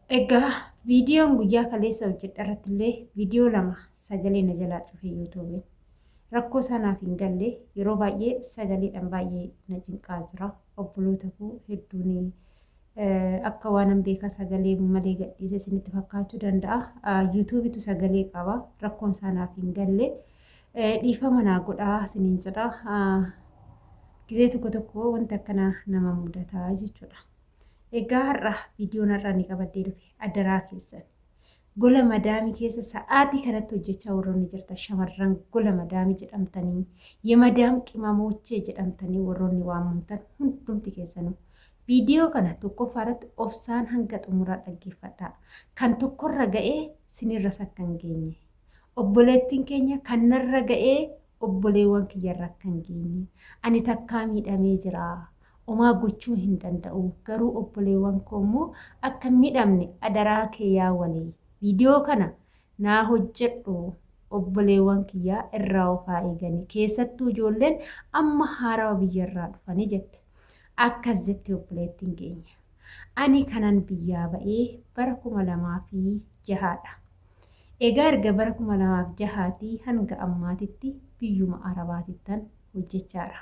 Egaa viidiyoon guyyaa kaleessa hojjedhe irratti illee viidiyoo 2 sagalee na jalaa cufe yuutuubiin. Rakkoo isaa naaf hin galle yeroo baay'ee sagaleedhaan baay'ee na cinqaa jira. Obboloota koo hedduun akka waanan beekaa sagalee malee gadhiise isinitti fakkaachuu danda'a. Yuutuubitu sagalee qaba. Rakkoon isaa naaf hin galle. Dhiifama naa godhaa isiniin jedha. Gizee tokko tokko wanti akkanaa nama mudataa jechuudha. Egaa har'a viidiyoon har'a ani qabadhee dhufe adaraa keessan. Gola madaamii keessa sa'aatii kanatti hojjechaa warroonni jirtan shamarran gola madaamii jedhamtanii yemadaam qimamoochee jedhamtanii warroonni waamamtan hundumti keessanuu viidiyoo kana tokkoffaa irratti obsaan hanga xumuraa dhaggeeffadhaa. Kan tokkorra ga'ee sinirras akka hin geenye. Obboleettiin keenya kan narra ga'ee obboleewwan kiyyarra akka hin geenye. Ani takkaa miidhamee jira. Omaa gochuu hin danda'u. Garuu obboleewwan koo immoo akka hin miidhamne adaraa kee yaa walii. Viidiyoo kana naa hojjedhu obboleewwan kiyyaa irraa of haa eegani. Keessattuu ijoolleen amma haarawa biyyarraa dhufanii jette. Akkas jette obboleettiin keenya. Ani kanan biyyaa ba'ee bara 2006 dha. Egaa erga bara 2006tii hanga ammaatitti biyyuma Arabaatittan hojjechaara.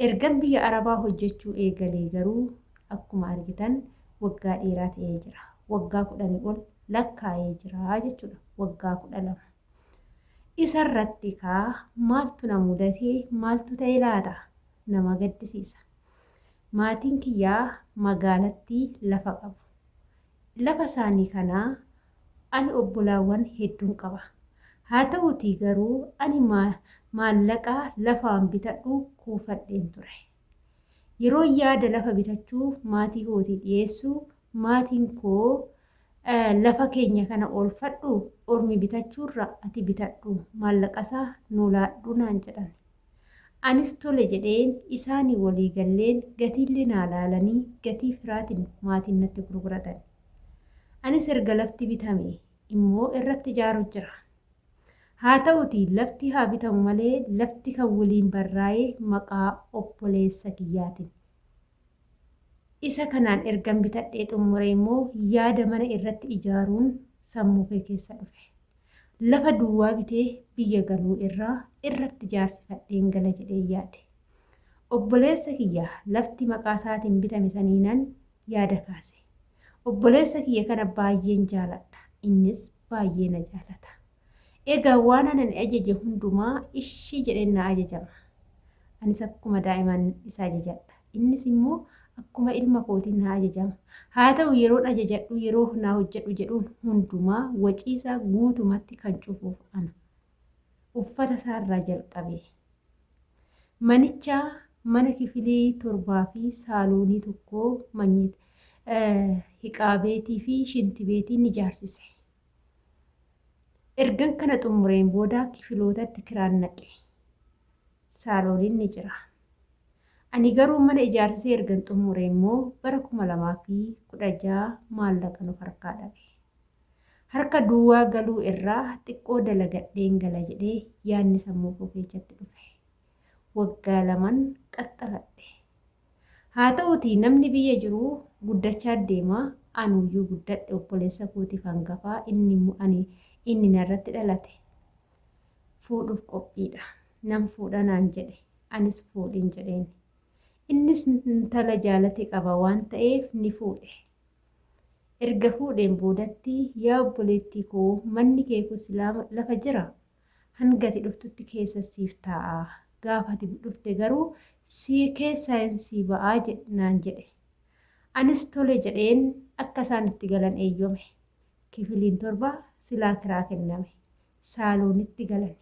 Ergan biyya Arabaa hojjechuu eegalee garuu akkuma argitan waggaa dheeraa ta'ee jira. Waggaa kudhanii ol lakkaa'ee jira jechuudha. Waggaa 12. Isarratti kaa maaltu na mudatee maaltu ta'e laata? Nama gaddisiisa. Maatiin kiyyaa magaalattii lafa qabu. Lafa isaanii kana ani obbolaawwan hedduun qaba. Haa ta'uutii garuu ani maallaqa lafaan bitadhu kuufadheen ture. Yeroon yaada lafa bitachuu maatii kootii dhiyeessu maatiin koo lafa keenya kana oolfadhu ormi bitachuurra ati bitadhu maallaqasaa nuu laadhu naan jedhan. Anis tole jedheen isaanii walii galleen gatiillee naa laalanii gatii firaatiin maatiin natti gurguratan. Anis erga lafti bitame immoo irratti ijaaru jira. Haa ta'utii lafti haa bitamu malee lafti kan waliin barraa'e maqaa obboleessa kiyyaatiin. Isa kanaan ergan bitadhee xummuree immoo yaada mana irratti ijaaruun sammuu kee keessa dhufe. Lafa duwwaa bitee biyya galuu irraa irratti ijaarsifadheen gala jedheen yaade. Obboleessa kiyya lafti maqaa isaatiin bitame saniinan yaada kaase. Obboleessa kiyya kana baay'een jaaladha. Innis baay'ee na jaalata. Egaa waan ani ajaje hundumaa ishii jedheen na ajajama. Anis akkuma daa'imaan isa ajajadha. Innis immoo akkuma ilma kootiin na ajajama. Haa ta'u yeroon ajajadhu yeroo naa hojjedhu jedhuun hundumaa waciisaa guutumatti kan cufuuf ana. Uffata isaarraa jalqabee. Manicha mana kifilii torbaa fi saaloonii tokkoo manyit hiqaabeetii fi shintibeetiin ijaarsise. Ergan kana xumureen booda kifilootatti kiraan naqe. Saalooniin ni jira. Ani garuu mana ijaarsisee ergan xumure immoo bara 2016 maallaqan of harkaa dhabe. Harka duwwaa galuu irraa xiqqoo dalagadheen gala jedhee yaadni sammuu koo keessatti dhufe. Waggaa laman qaxxaladhe. Haa ta'uutii namni biyya jiru guddachaa deema anuyyuu guddadhe obboleessa kootiif hangafaa inni ani inni narratti dhalate fuudhuuf qophiidha. Nan fuudha naan jedhe anis fuudhin jedheen. Innis intala jaalate qaba waan ta'eef ni fuudhe. Erga fuudheen boodatti yaa obboleettii koo manni kee kun silaa lafa jira Hanga ati dhuftutti keessa siif taa'a. Gaafa ati dhufte garuu si keessaayin sii ba'aa naan jedhe. Anis tole jedheen akka isaan itti galan eeyyome. Kifiliin 7 silaa kiraa kenname. Saaloonitti galani.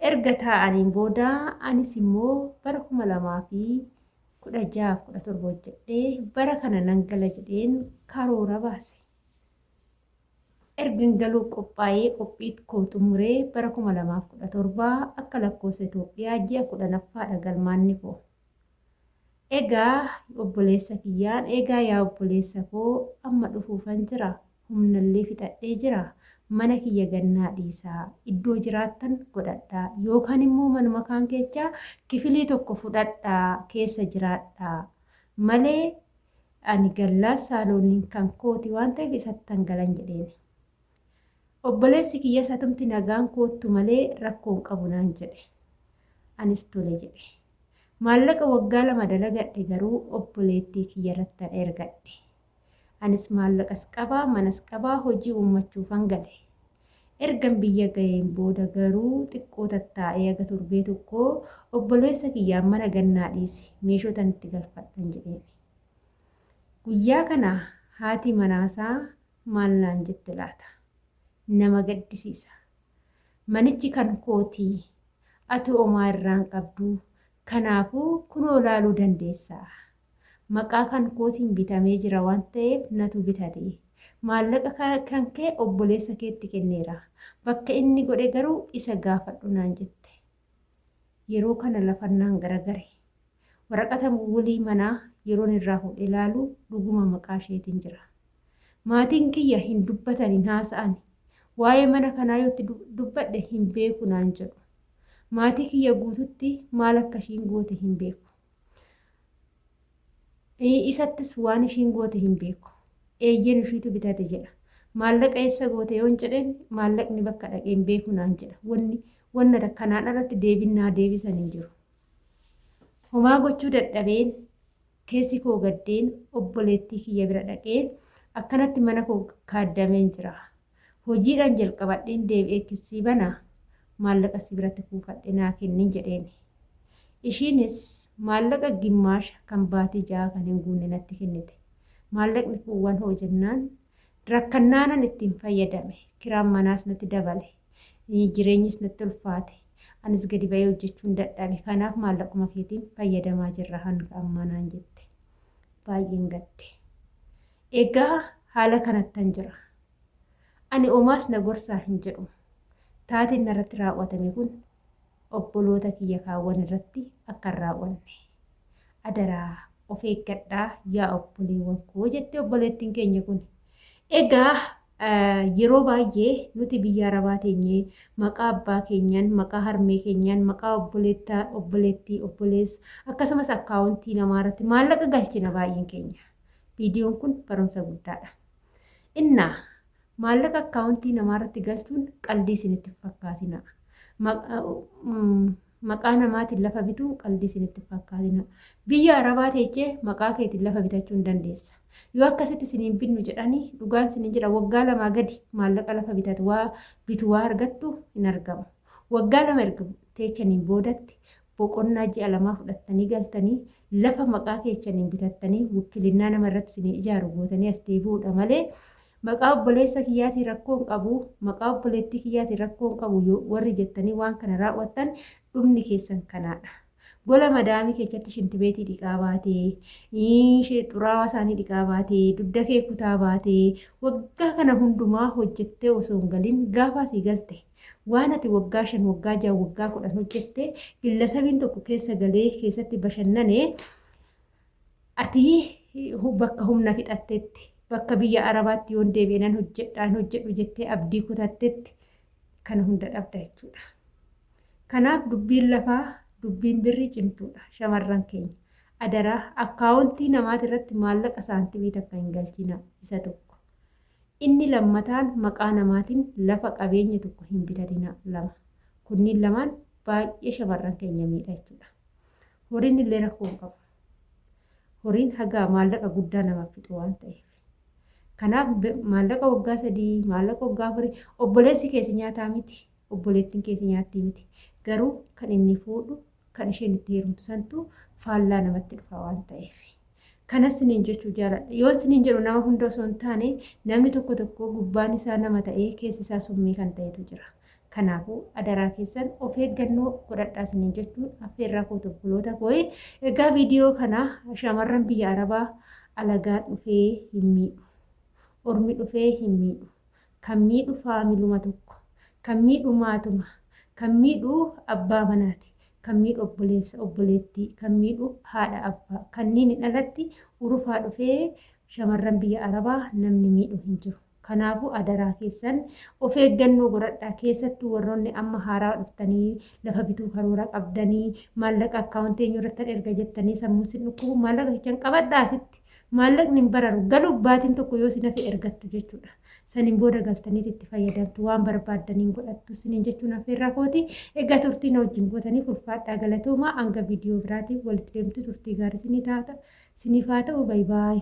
Erga taa'aniin booda anis immoo bara 2016 17 hojjedhee bara kana nan gala jedheen karoora baase. Ergan galuuf qophaa'ee qophii koo xumuree bara 2017 akka lakkoofsa Itoophiyaa ji'a 10ffaadha galmaanni koo. Egaa obboleessa kiyyaan egaa yaa obboleessa koo amma dhufuufan jira humnallee fixadhee jira mana kiyya gannaa dhiisaa iddoo jiraattan godhadhaa yookaan immoo manuma kaan keechaa kifilii tokko fudhadhaa keessa jiraadhaa malee Ani gallaan saalooniin kan kooti waan ta'eef isattan galan jedheen. Obboleessi kiyyas atumti nagaan koottu malee rakkoo hin qabu naan jedhe. Anis tole jedhe. Maallaqa waggaa 2 dalagadhe garuu obboleettii kiyyarrattan ergadhe. Anis maallaqas qaba, manas qaba, hojii uummachuufan gale. Ergan biyya gaheen booda garuu xiqqoo tattaa'ee haga torbee tokkoo obboleessa kiyyaan mana gannaa dhiisi, meeshootan itti galfadhan jedheen. Guyyaa kana haati manaasaa maal naan jette laata? Nama gaddisiisa. Manichi kan kooti. Ati omaa irraa hin qabdu. Kanaafuu kunoo laaluu dandeessa. Maqaa kan kootiin bitamee jira waan ta'eef natu bitate. Maallaqa kan kee obboleessa keetti kenneera. Bakka inni godhe garuu isa gaafadhu naan jette. Yeroo kana lafannaan garagare. Waraqata wulii manaa yeroon irraa fuudhee laalu dhuguma maqaa isheetiin jira. Maatiin kiyya hin dubbatan hin haasa'ani. Waa'ee mana kanaa yoo itti dubbadhe hin beeku naan jedhu. Maatii kiyya guututti maal akka ishiin goote hin beeku. Isattis waan ishiin goote hin beeku. Eeyyeen ishiitu bitate jedha. Maallaqa eessa goote yoon jedheen maallaqni bakka dhaqee hin beeku naan jedha. Wanni wanna kanaan alatti deebiin naa deebisan hin jiru. Homaa gochuu dadhabeen keessi koo gaddeen obboleettii kiyya bira dhaqee akkanatti mana koo kaaddameen jira. Hojiidhaan jalqabadheen deebi'ee kissii bana maallaqa si biratti kuufadhe naa kennin jedheen. Ishiinis maallaqa gimmaasha kan baatii ja'aa kan hin guunne natti kennite. Maallaqni kuuwwan hoo jennaan rakkannaanan ittiin fayyadame. Kiraan manaas natti dabale. Jireenyis natti ulfaate. Anis gadi ba'ee hojjechuun dadhabe. Kanaaf maallaquma keetiin fayyadamaa jirra hanga ammaa naan jette. Baay'een gadde. Egaa haala kanattan jira. Ani omaas na gorsaa hin jedhu. Taateen narratti raawwatame kun obboloota kiyya kaawwan irratti akka hin raawwanne. Adaraa of eeggadhaa yaa obboleewwan koo jette obboleettiin keenya kun. Egaa yeroo baay'ee nuti biyya arabaa teenyee maqaa abbaa keenyaan, maqaa harmee keenyaan, maqaa obboleettaa, obboleettii, obboleessa akkasumas akkaawuntii namaa irratti maallaqa galchina baay'een keenya. Viidiyoon kun barumsa guddaadha. Innaa maallaqa akkaawuntii namaa irratti galchuun qaldii isinitti hin fakkaatina. Maqaa namaatiin lafa bituun qaldii isinitti hin fakkaatina. Biyya Arabaa teechee maqaa keetiin lafa bitachuu hin dandeessa. Yoo akkasitti isiniin binnu jedhanii dhugaan isiniin jedha waggaa lamaa gadi maallaqa lafa bitatu waa bitu waa argattu hin argamu. Waggaa 2 erga teechaniin boodatti boqonnaa ji'a lamaa fudhattanii galtanii lafa maqaa keechaniin bitattanii wukkilinnaa nama irratti isinii ijaaru gootanii as deebi'uudha malee maqaa obboleessa kiyyaatiin rakkoo hin qabu maqaa obboleettii kiyyaatiin rakkoo hin qabu warri jettanii waan kana raawwattan dhumni keessan kanaadha. Gola madaamii keessatti shintibeetii dhiqaa baatee, xuraawaa isaanii dhiqaa baatee, dugda kee kutaa baatee, waggaa kana hundumaa hojjettee osoo hin galin gaafa asii galte waan ati waggaa 5, waggaa 6, waggaa 10 hojjette gillasabiin tokko keessa galee keessatti bashannane ati bakka humna fixattetti bakka biyya Arabaatti yoon deebi'e nan hojjedhaan hojjedhu jettee abdii kutattetti kana hunda dhabda jechuudha. Kanaaf dubbiin lafaa dubbiin birrii cimtuudha shamarran keenya. Adaraa akkaawuntii namaati irratti maallaqa saantimii takka hin galchina isa tokko. Inni lammataan maqaa namaatiin lafa qabeenya tokko hin bitatina lama. Kunniin lamaan baay'ee shamarran keenya miidha jechuudha. Horiin illee rakkoo hin qabu. Horiin hagaa maallaqa guddaa namaaf fixu waan ta'eef. Kanaaf maallaqa waggaa 3, maallaqa waggaa 4 obboleessi kee si nyaataa miti, obboleettiin kee si nyaattii miti. Garuu kan inni fuudhu, kan isheen itti heerumtu santu faallaa namatti dhufa waan ta'eef. Kanas siniin jechuu jaaladha. Yoon siniin jedhu nama hunda osoo hin taane namni tokko tokko gubbaan isaa nama ta'ee keessi isaa summii kan ta'etu jira. Kanaafuu adaraa keessan of eeggannoo godhadhaa isiniin jechuun affeerraa kooti obboloota kooyi. Egaa viidiyoo kana shamarran biyya Arabaa alagaan dhufee hin miidhu. Ormi dhufee hin miidhu. Kan miidhu faamiluma tokko. Kan miidhu maatuma. Kan miidhu abbaa manaati. Kan miidhu obboleessa obboleettii. Kan miidhu haadha abbaa. Kanniinin alatti urufaa dhufee shamarran biyya Arabaa namni miidhu hin jiru. Kanaafuu adaraa keessan of eeggannoo godhadhaa. Keessattuu warroonni amma haaraa dhuftanii lafa bituu karoora qabdanii maallaqa akkaawuntii eenyu irrattan erga jettanii sammuun sin dhukkubu maallaqa kechan qabadhaa asitti. Maallaqni hin bararu. Galuuf baatiin tokko yoo isin hafe ergattu jechuudha. Saniin booda galtaniit itti fayyadamtu waan barbaaddaniin godhattu isiniin jechuun affeerraa kooti. Egaa turtii na wajjin gootaniif ulfaadhaa galatoomaa hanga viidiyoo biraatiin walitti deemtu turtii gaarii isinii taata. Isiniif haa ta'u bay baay.